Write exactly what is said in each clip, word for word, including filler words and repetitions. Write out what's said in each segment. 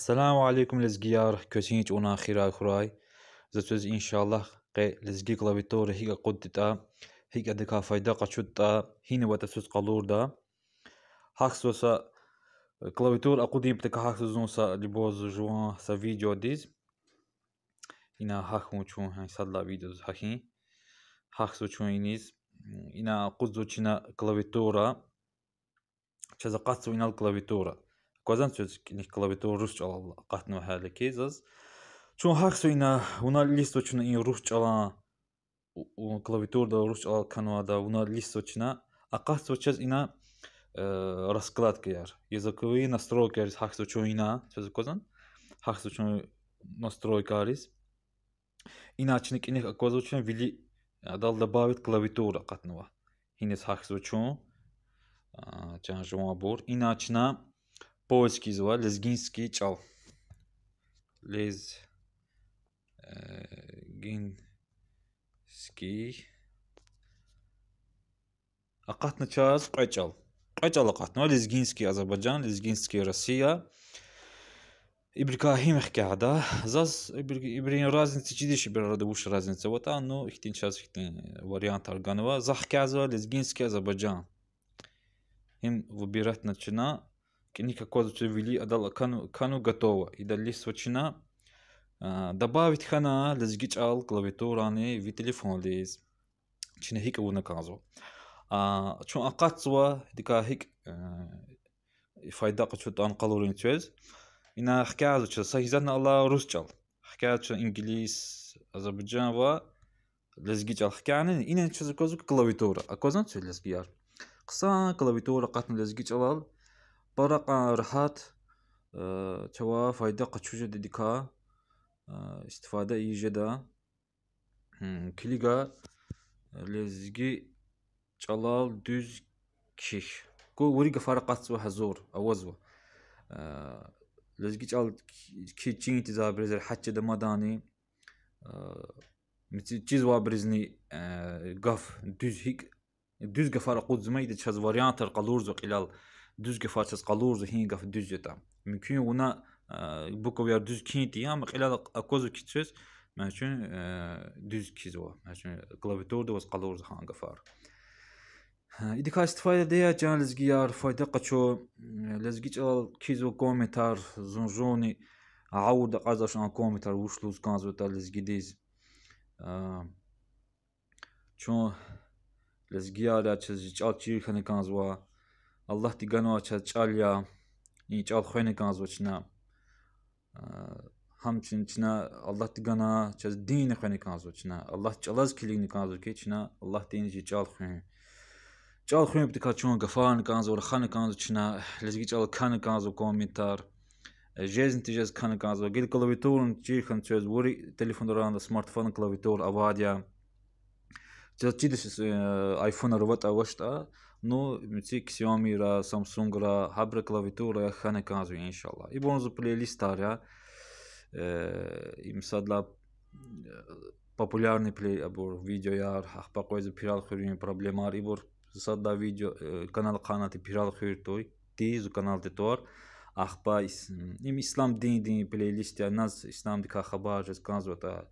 Саламу алейкум, лезгияр, квез гьи чӀаван хийирар хьурай. За квез, иншаллагь, къе лезги клавиатура гьикӀ акъуддатӀа, гьикӀ адакай файда къачудатӀа, гьина аватӀа квез къалурда. Гьахьзава са, э, клавиатура акъудун патал гьахьзава зун са либо жуван са видеодиз. Ина гьахьун чун, гьа, сад лагьай видеодиз гьахьин. Гьахьзава чун иниз. Ина акъудзава чна клавиатура. Чаз акъатзава инал клавиатура. Аквазвани квез кӀаник клавиатура рус чӀалал акъатнава гьелелиг заз. Чун гьахьзава ина, вуна илисзава чна и рус чӀалан, у, у, клавиатурада рус чӀалал кхьенвайди, вуна илисзава чна, акъатзава чаз ина, э, раскладкаяр, языковые настройкаяриз гьахьзава чун ина, квез аквазвани? Гьахьзава чун настройкайриз. Ина чна кӀаник аквазва чун вили, адал добавить клавиатура акъатнава. Гьиниз гьахьзава чун, а, чан жуванбур. Ина чна поиск ийизва лезгинский чӀал. Лез-, э, гин-, ский. Акъатна чаз кьве чӀал. Кьве чӀал акъатнава: лезгинский Азербайджан, лезгинский Россия. Ибурукай гьим хкягъда. Заз ибур-, ибурун разница чидач, ибур арада вуч разница аватӀа, ну, ихьтин чаз ихьтин вариантар ганва. За хкязава лезгинский Азербайджан. Гьим выбиратьна чна, кӀаник аквазва чун вили, адал кхьенва, кхьенва готово. Идал илисзава чна, а, добавить хьана лезги чӀал клавиатурани ви телефондиз. Чна гьикӀ авуна кӀанзава. А, чун акъатзава, идакай гьикӀ, э, файда къачудатӀа къалурун квез. Ина хкязава чаз, са гьисабни алай рус чӀал. Хкязава чаз инглис, азербайжан ва лезги чӀал хкяна, ина чаз аквазва клавиатура. Аквазвани квез, лезгияр? Хъсан клавиатура акъатна лезги чӀалал. Пара кьван регьят, э, чавай файда къачуз жеда идакай, э, истифада ийиз жеда. Гьм, килига, лезги чӀалал дуьз кхьихь. Ку вири гафар акъатзава гьазур, авазва. Э, лезги чӀал кхьиз чин тийизвайбуруз регьят жеда мадни, э, мици чизвайбурузни, э, гаф дуьз гьикӀ, дуьз гафар акъудзамайди чаз вариантар къалурзава кьилел, дуьз гафар чаз къалурзава, гьи гаф дуьз ятӀа. Мумкин вуна, э, букваяр дуьз кхьин тийин, амма кьилел аквазва квез, месела, э, дуьз кхьизва, месела, клавиатурада ваз къалурзава гьа гафар. Гьа, идакай истифада ая, чан лезгияр, файда къачу, э, лезги чӀалал кхьизва комментар, зун жувни гъавурда акьазвач а комментар вуч лугьуз кӀанзаватӀа лезгидиз. Э, чун лезгияр я, чаз чи чӀал чир хьана кӀанзава. Аллагьди ганвай чаз чӀал я, и чӀал хвена кӀанзава чна. А, гьамчин чна Аллагьди гана, чаз динни хвена кӀанзава чна. Аллагьдин чӀалаз килигна кӀанзава хьи чна Аллагьдин чи чӀал хуьн. ЧӀал хуьн патал чун гафарна кӀанзава, рахана кӀанзава чна, лезги чӀалал кхьана кӀанзава комментар. Жезни тежез кхьана кӀанзава. Гила клавиатурани чир хьана квез, вири телефонран, смартфон клавиатура авайди я. Чаз чидач, э, айфонар аватӀа, авачтӀа, ну, мици Xiaomi-ра, Samsung-ра, гьабурун клавиатура я, хьана кӀанзава, иншаллагь. Ибурни зи плейлистар я, э, им садлагьай, э, популярный плей-, абур видеояр, ахпа къвезва пирал хуьруьн проблемар, ибур садлагьай видео, э, канал хъанати пирал хуьр тир, зи каналдин тӀвар, ахпа ис-, им ислам диндин плейлист я, низ исламдикай хабар жез кӀанзаватӀа,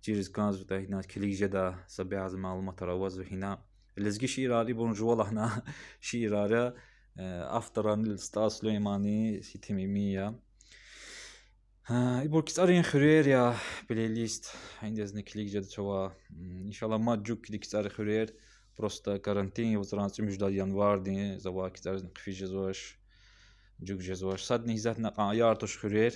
чириз кӀанзаватӀа, гьина килиг жеда, са бязи малуматар авазва гьина. Лезги шиирар, ибурни жува лагьана шиирар я, э, авторар СтӀал Сулейманни Ситим Эмин я. Гьа, ибур КцӀарин хуьрер я плейлист, гьиндизни килиг жеда чавай. М, иншаллагь, мад жугъ кхьида КцӀарин хуьрер, просто карантин я, вацран цӀемуьжуьдалди январдин, завай КцӀаризни хъфиз жезвач, жугъ жезвач. Садни гьисятда кьван аяр туш хуьрер,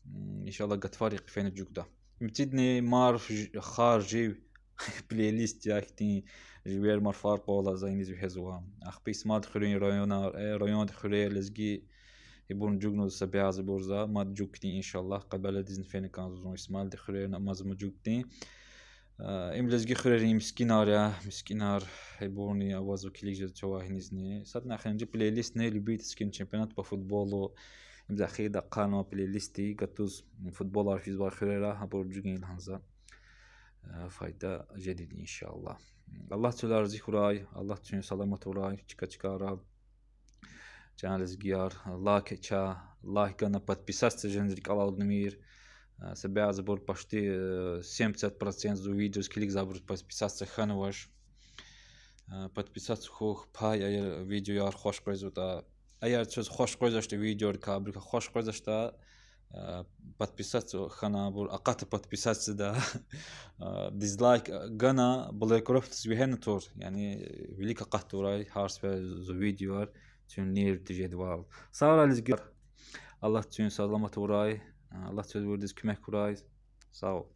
м, иншаллагь, гатфари хъфена жугъда. Мицидни марф, ж-, хар жив плейлист я хьтин, живер марфар къвалаз за иниз вегьезва. Ахпа Исмаилди хуьруьн районар, э, районди хуьрер, лезги, ибурни жугъ гуз са бязибур за, мад жугъ хьтин, иншаллагь, Къебеледизни фена кӀанзава зун Исмаилди хуьрерни, амазма жугъ хьтин. Э, им лезги хуьрерин мискӀинар я, мискӀинар, ибурни авазва килиг жеда чавай гьинизни. Садни эхиримжи плейлистни любительский чемпионат по футболу. Им за эхирда ахъайна плейлистди, гатуз футболар физвай хуьрера, абур жугъ хьун лагьана за. Э, файда жеди, иншаллагь. Аллагьди квелай рази хьурай, Аллагьди квез саламат авурай, чка-чкара. Чан лезгияр, лайк ча, лайк гана, подписаться жен рикӀелай алудмир. Э, са бязибур почти, э, семьдесят процент зи видеоз килигзавайбур подписаться хьанвач. Э, подписаться хьухь, пай, эгер видеояр хуш къвезватӀа. Эгер чаз хуш къвезвачтӀа видеорикай, абурукай хуш къвезвачтӀа, э, подписаться хьана, абур акъата подписацияда. Э, дизлайк гана, блокировкадиз вегьена тур. Яни вилик акъатурай гьар сефер зи видеояр, чун нерв тежедайвал. Сагърай, лезгияр. Аллагьди чун саламат авурай. Аллагьди чаз виридаз куьмек авурай. Сагъ ул.